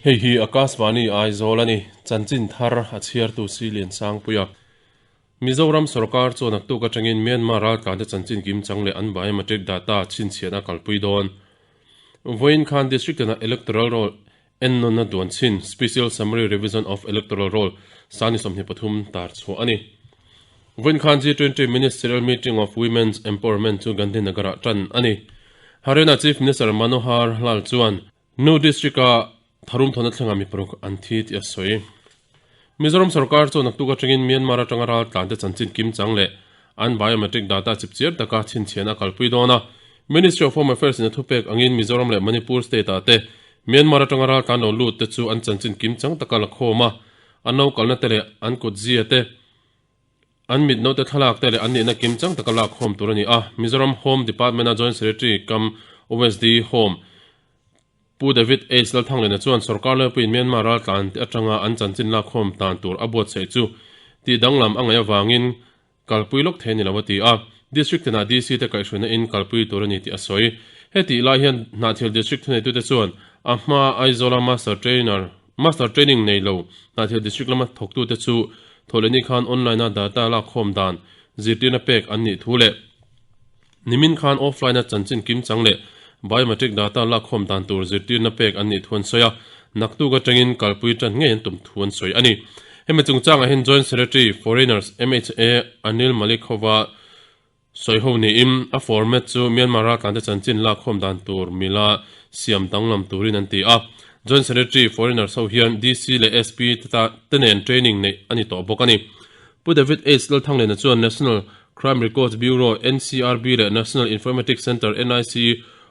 Hei hi Akashvani Aizawl a ni, chanchin thar a chhiartu Silian Sangpuia. Mizoram sorkar chuan naktuk atangin Myanmar raltlante chanchin kim chang leh an biometric data chhinchhiahna kalpui dawn. Vawiin khan District tinah Electoral Roll ennawnna duan chhin, Special Summary Revision of Electoral Roll, Sani 23 tar chhuah a ni. Vawiin khan G20 Ministerial Meeting of Women's Empowerment chu Gandhinagar-ah tan a ni. Haryana Chief Minister Manohar Lal chuan Nuh District-a tharum thawhna thlengah mi paruk an thi tih a sawi. Mizoram sorkar chuan naktuk atangin Myanmar atanga raltlante chanchin kim chang leh an biometric data chipchiar taka chhinchhiahna a kalpui dawn a. Ministry of Home Affairs in a thupek angin Mizoram leh Manipur state ah te Myanmar atanga raltlan lo lut te chu an chanchin kim chang taka la khawm a, an lo kalna te leh an kutzia te, an mit note thlalak te leh an nihna kim chang taka lak khawm tur a ni a. Mizoram Home Department a Joint Secretary kam OSD Home, Pu David H. Lalthanglena chuan sorkar laipuiin Myanmar raltlan te atanga an chanchin lakkhawm tan tur a buatsaih chu tih danglam a ngaih avangin kalpui lawk thei a ni lo a ti a. District tinah DC te kaihhruaina in kalpui tur a ni tih a sawi. Hetih lai hian Hnahthial District thuneitute chuan a hma Aizawla Master Trainer Master Training nei lo Hnahthial District lama thawktute chu Thawhlehni khan online-a data lakkhawm dan zirtirna pek an nih thu leh Nimin khan offline-a chanchin kimchang leh biometric data lakkhawm dan tur zirtirna pek an nih thu an sawi a, naktuk atangin kalpui tan ngei an tum thu an sawi a ni. Hemi chungchangah hian Joint Secretary, Foreigners, MHA, Anil Malik hova sawi ho niin a format chu Myanmar raltlante chanchin lakkhawm dan tur mila siam danglam turin an ti a. Joint Secretary, Foreigners, ho hian DC leh SP te nen training neih a ni tawh bawk a ni. Pu David H. Lalthanglena chuan National Crime Records Bureau, NCRB, leh National Informatics Centre, NIC,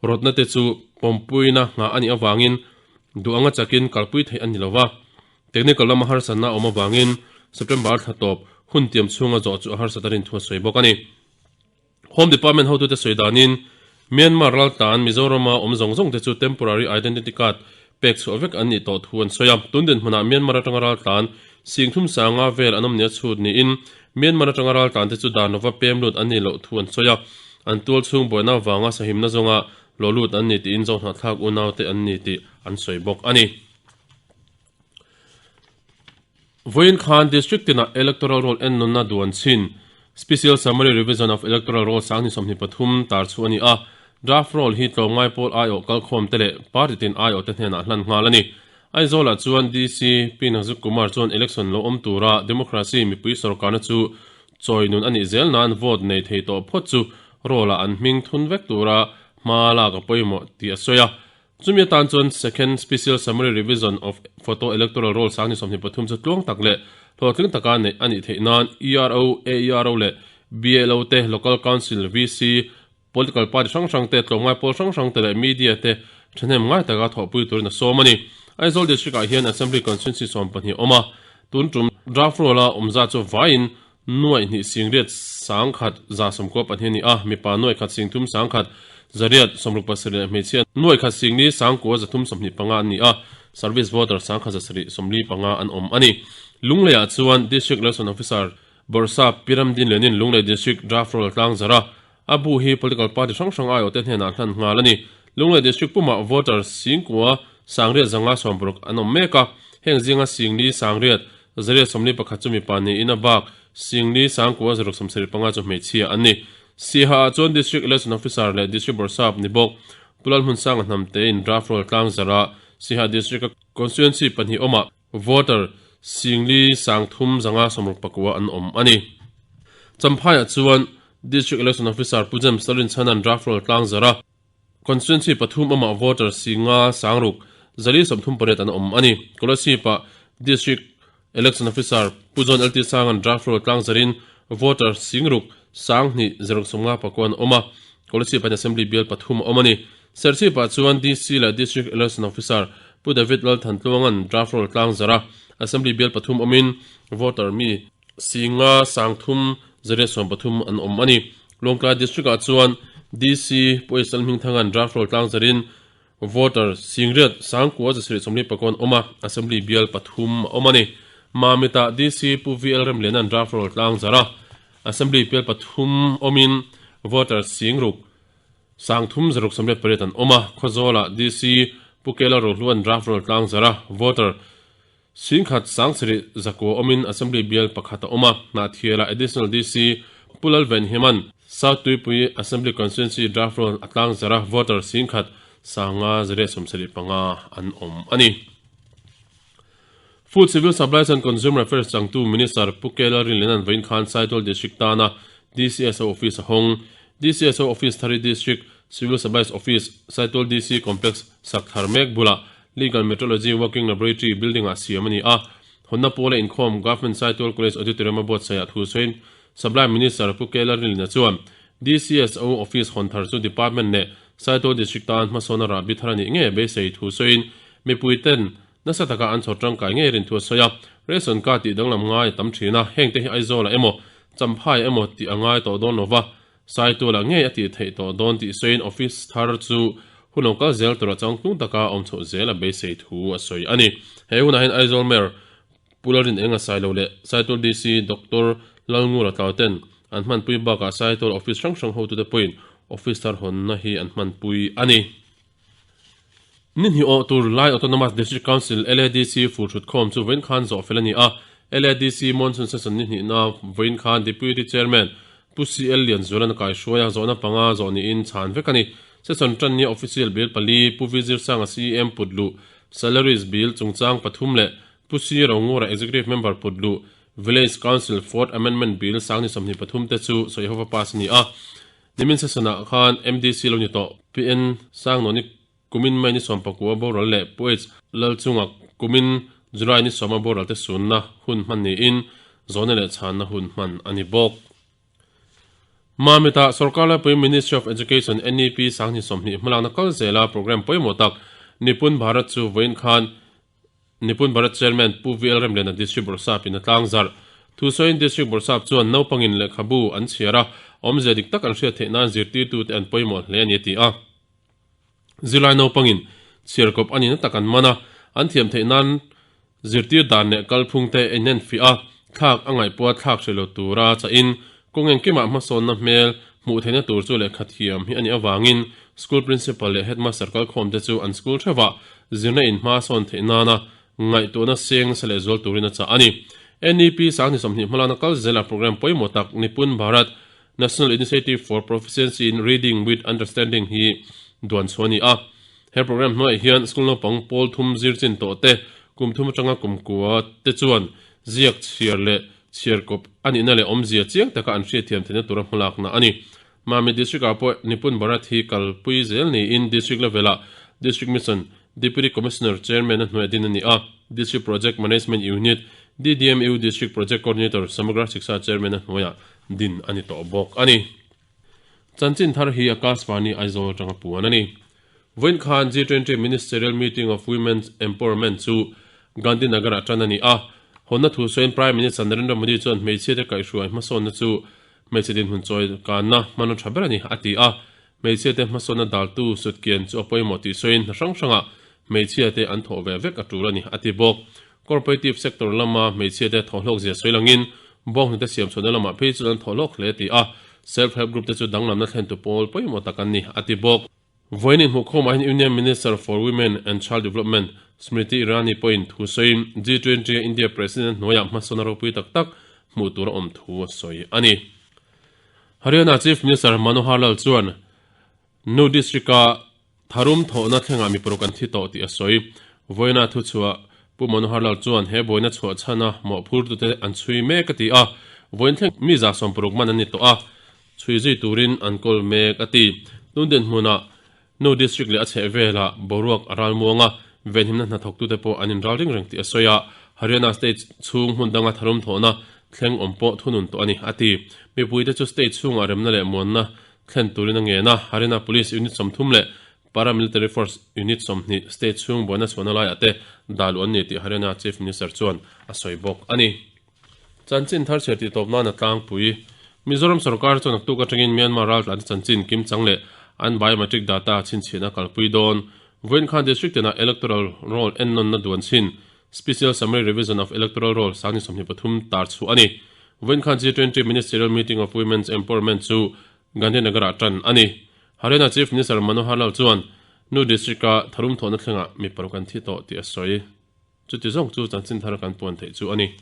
rawtna te chu pawmpuina nghah a nih avangin duh anga chakin kalpui theih a ni lo va. Technical lama harsatna a awm avangin September thla tawp hun tiam chhunga zawh chu a harsat a rin thu a sawi bawk a ni. Home Department hotute sawi danin Myanmar raltlan Mizorama awm zawng zawng te chu Temporary Identity Card pek chhuah vek an nih tawh thu an sawi a. Tun dinhmunah Myanmar atanga raltlan 30 sanga vel an awm nia chhut niin Myanmar atanga raltlan te chu dan lova pem lut an nih loh thu an sawi a. An tual chhung buaina avanga sahimna zawnga lo lut an ni tiin Zohnahthlak unaute an ni tih an sawi bawk a ni. Vawiin khan District tinah Electoral Roll ennawnna duan chhin, Special Summary Revision of Electoral Roll 2023 tar chhuah a ni a. Draft Roll hi tlawmngai pawl aiawh kalkhawm te leh party tin aiawh te hnenah hlan nghal a ni. Aizawlah chuan DC P Nazuk Kumar chuan election lo awm tura democracy mipui sorkarna chu chawi nun a nih zel nan vote nei thei tawh phawt chu roll-ah an hming thun vek tura hma lak a pawimawh tih a sawi a. Chumi atan chuan Second Special Summary Revision of Photo Electoral Roll 2023 chu tluang tak leh hlawhtling taka neih a nih theih nan ERO, AERO leh BLO te, Local Council, VC, Political Party hrang hrang te, tlawmngai pawl hrang hrang te leh Media te thahnem ngai taka thawhpui turin a sawm a ni. Aizawl District ah hian Assembly Constituency 12 a awm a, tun tum Draft Roll-a awm zat chu vaiin Nuaih hnih singriat sangkhat za sawmkua pahnih a ni a, mipa nuaih khat singthum sangkhat zariat sawmruk pasarih leh hmeichhia nuaih khat singli sangkua zathum 25 an ni a, service voter sangkhat zasarih 45 an awm a ni. Lungleiah chuan District Election Officer Bawrhsap Pi Ramdin Lenin Lunglei District Draft Roll tlang zarh a, a bu hi political party hrang hrang aiawhte hnenah hlan nghal a ni. Lunglei District pumah voter singkua sangriat zanga sawmparuk an awm mek a, heng zinga singli sangriat Zariat 41 chu mipa niin a bak, Singli Sangkua zaruk 75 chu hmeichhia an ni. Siaha ah chuan District Election Officer leh District Bawrhsap ni bawk Pu Lalhmunsanga hnamtein draft roll tlang zarh a Siaha District a Constituency pahnih awmah voter Singli Sangthum zanga 64 an awm a ni. Champhaiah chuan District Election Officer Pu James Lalrinchhanan draft roll tlang zarh a Constituency pathum awmah voter singa sangruk zali 38 an awm a ni. Kolasib-ah District Election Officer Pu John LT Sanga'n draft roll tlang zarin voter singruk 20 059 an awm a, Kolasib-ah hian Assembly bial pathum a awm a ni. Serchhip-ah chuan DC leh District Election Officer Pu David Lalthantluanga'n draft roll tlang zar a, Assembly bial pathum awmin voter mi singa 30 113 an awm a ni. Lawngtlai District-ah chuan DC Pu Aisal Hmingthanga'n draft roll tlang zarin voter singriat sangkua zasarih 44 an awm a, Assembly bial pathum a awm a ni. Mamit-ah DC Pu VL Remliana'n draft roll tlang zar a, Assembly bial pathum awmin voter singruk 30 608 an awm a, Khawzawlah DC Pu Kela Rohluan draft roll tlang zar a, voter 10,000 sarih zakua awmin Assembly bial pakhat a awm a, Hnahthiala Additional DC Pu Lalven Himan South Tuipui Assembly Constituency draft roll a tlang zar a, voter 10,000 sanga zariat 75 an awm a ni. Food, Civil Supplies and Consumer Affairs changtu Minister Pu Kela Rinlianan vawiin khan Saitual District tana DCSO Office a hawng. DCSO Office thari District Civil Supplies Office, Saitual DC Complex sak thar mek bulah Legal Metrology Working Laboratory building ah siam a ni a. Hawnna pawla inkhawm Government Saitual College Auditorium a buatsaih ah thu sawiin Supply Minister Pu Kela Rinliana chuan DCSO Office hawn thar chu Department leh Saitual District tan hmasawna rahbi thar a nih ngei a beisei thu sawiin mipui ten Nasa taka an chhawr tangkai ngei rin thu a sawi a, ration card tih danglam ngai a tam thin a, hengte hi Aizawlah emaw, Champhai emaw tih a ngai tawh dawn lova, Saitualah ngei a tih theih tawh dawn tih sawiin office thar chu hun lo kal zel tura changtlung taka awm chhoh zel a beisei thu a sawi a ni. He hunah hian Aizawl Mayor Pu Lalrinenga Sailo leh Saitual DC Doctor Lalngura Tlauten an hmanpui bakah Saitual office hrang hrang hotute pawhin office thar hawnna hi an hmanpui a ni. Ni hnih awh tur Lai Autonomous District Council, LADC, fur thut khawm chu vawiin khan zawh fel a ni a. LADC Monsoon Session ni hnihna vawiin khan Deputy Chairman Pu CL Lianzuala'n a kaihruai a, zawhna panga zawh niin chhan vek a ni. Session tan nia Official Bill pali, Pu V Zirsanga CEM put luh, Salaries Bill chungchang pathum leh Pu C Rongura Executive Member put luh, Village Council Fourth Amendment Bill sang ni 23 te chu Sawihova pass a ni a. Nimin session-ah khan MDC lo ni tawh PN Sangnawni kumin May ni sawmpakua boral leh Pu H Lalchunga kumin July ni sawma boral te sunna hun hman niin zawhna leh chhanna hun hman a ni bawk. Mamit-ah Sorkar Laipui Ministry of Education NEP sanghnih 20 hmalakna kal zela programme pawimawh tak Nipun Bharat chu vawiin khan Nipun Bharat Chairman Pu VL Remliana District Bawrhsap in a tlangzarh. Thusawiin District Bawrhsap chuan naupangin lehkhabu an chhiar a, awmzia dik tak an hriat theih nan zirtirtute an pawimawh hle a ni a ti a. Zirlai naupangin chhiar kawp a nihna tak an man a, an thiam theih nan zirtir dan leh kalphungte inenfiah a, thlak a ngaihpua thlak hreh lo tura chahin kawng engkimah hmasawnna hmel hmuh theihna tur chu lehkha thiam hi a nih avangin School Principal leh Headmaster kalkhawmte chu an school theuhah Zirna in hma sawn theih nana ngaihtuahna seng nasa leh zual turin a chah a ni. NEP 20 hmalakna kal zela programme pawimawh tak Nipun Bharat, National Initiative for Proficiency in Reading with Understanding hi duan chhuah a ni a. He programme hnuaiah hian school naupang pawl thum zir chin tawh te, kum thum atanga kum kua te chuan ziak chhiar leh chhiarkawp a nihna leh awmzia chiang taka an hriatthiam theihna tura hmalakna a ni. Mami District-ah pawh Nipun Bharat hi kalpui zel niin District level-ah District Mission Deputy Commissioner Chairman a hnuai din a ni a, District Project Management Unit, DDMU District Project Coordinator Samagra Shiksha Chairman a hnuaiah din a ni tawh bawk a ni. Chanchin thar hi Akashvani Aizawl atanga puan a ni. Vawiin khan G20 Ministerial Meeting of Women's Empowerment chu Gandhinagar-ah tan a ni a, hawnna thu sawiin Prime Minister Narendra Modi chuan hmeichhiate kaihhruai hmasawnna chu Hmeichhe dinhmun chawi kanna hmanraw tha ber a ni, a ti a. Hmeichhiate hmasawnna daltu sutkian chu a pawimawh tih sawiin hna hrang hrangah hmeichhiate an thawh ve vek a tul a ni, a ti bawk. Corporative sector lama hmeichhiate thawhhlawkzia sawi langin bawnghnute siamchhuahna lamah phei chuan an thawhhlawk hle a ti a. Self help group te chu danglamna thlentu pawl pawimawh tak an ni, a ti bawk. Vawiin inhmuhkhawmah hian Union Minister for Women and Child Development Smriti Irani pawhin thu sawiin G20 a India President hnuaiah hmasawn a ropui tak tak hmuh tur a awm thu a sawi a ni. Haryana Chief Minister Manohar Lal chuan Nuh District-a tharum thawhna thlengah mi paruk an thi tawh tih a sawi. Vawiina thuchhuah Pu Manohar Lal chuan he buaina chhuah chhana mawhphurtute an chhui mek a ti a, vawiin thleng mi 160 man an ni tawh a, Chhui zui turin an kawl mek a ti. Tun dinhmunah Nuh District leh a chhehvelah boruak a ral muang a, venhimna hnathawktute pawh an inral ring reng tih a sawi a, Haryana state chhung hmun danga tharum thawhna thleng awm pawh thunun tawh a ni, a ti. Mipuite chu state chhungah remna leh muanna thlen turin a ngen a, Haryana Police Unit 30 leh Paramilitary Force Unit 20 state chhung buaina chhuahna laiah te dah luh an ni tih Haryana Chief Minister chuan a sawi bawk a ni. Chanchin thar chhiar tih tawp nan a tlangpui. Mizoram sorkar chuan naktuk atangin Myanmar raltlante chanchin kimchang leh an biometric data chhinchhiahna kalpui dawn. Vawiin khan District tinah Electoral Roll ennawnna duan chhin, Special Summary Revision of Electoral Roll sang ni 23 tar chhuah a ni. Vawiin khan G20 Ministerial Meeting of Women's Empowerment chu Gandhinagar-ah tan a ni. Haryana Chief Minister Manohar Lal chuan. Nuh District-a tharum thawhna thlengah mi paruk an thi tawh tih a sawi. Chuti zawng chu chanchin thar kan puan theih chu a ni.